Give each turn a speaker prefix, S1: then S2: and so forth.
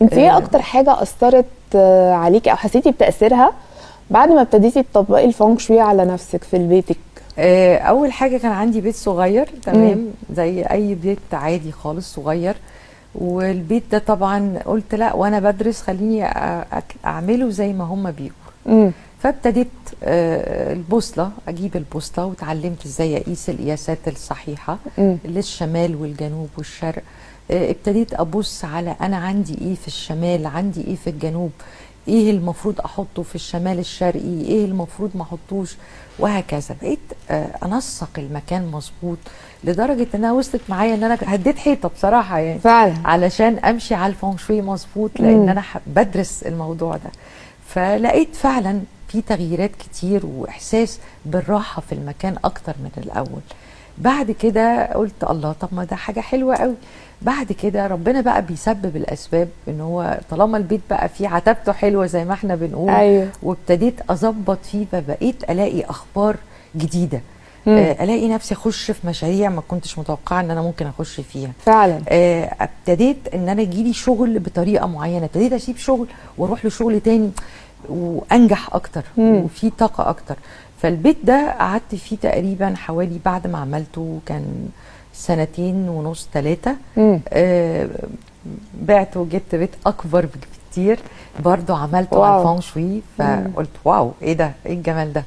S1: انت ايه اكتر حاجة اثرت عليكي او حسيتي بتاثيرها بعد ما ابتديتي تطبقي الفونج شوي على نفسك في بيتك؟
S2: اول حاجة كان عندي بيت صغير، تمام، زي اي بيت عادي خالص صغير. والبيت ده طبعا قلت لا، وانا بدرس خليني اعمله زي ما هم بيقولوا. فابتديت البوصله، اجيب البوصلة وتعلمت ازاي اقيس القياسات الصحيحة للشمال والجنوب والشرق. ابتديت ابص على انا عندي ايه في الشمال، عندي ايه في الجنوب، ايه المفروض احطه في الشمال الشرقي، ايه المفروض ما احطوش، وهكذا. بقيت انسق المكان مظبوط، لدرجة انها وصلت معايا ان انا هديت حيطة بصراحة يعني
S1: فعلا
S2: علشان امشي على الفونغ شوي مظبوط، لان انا بدرس الموضوع ده. فلقيت فعلا في تغييرات كتير واحساس بالراحة في المكان اكتر من الاول. بعد كده قلت الله، طب ما ده حاجة حلوة قوي. بعد كده ربنا بقى بيسبب الاسباب، ان هو طالما البيت بقى فيه عتبته حلوة زي ما احنا بنقول،
S1: أيوه.
S2: وابتديت اظبط فيه، فبقيت الاقي اخبار جديدة. الاقي نفسي اخش في مشاريع ما كنتش متوقعه ان انا ممكن اخش فيها
S1: فعلا.
S2: ابتديت ان انا يجيلي شغل بطريقة معينة، ابتديت اسيب شغل واروح لشغل تاني وانجح اكتر وفي طاقة اكتر. فالبيت ده قعدت فيه تقريبا حوالي بعد ما عملته كان 2.5 سنين 3. بعته وجبت بيت اكبر بكتير، برضو عملته على
S1: wow.
S2: الفونغ شوي. فقلت wow، ايه ده، ايه الجمال ده.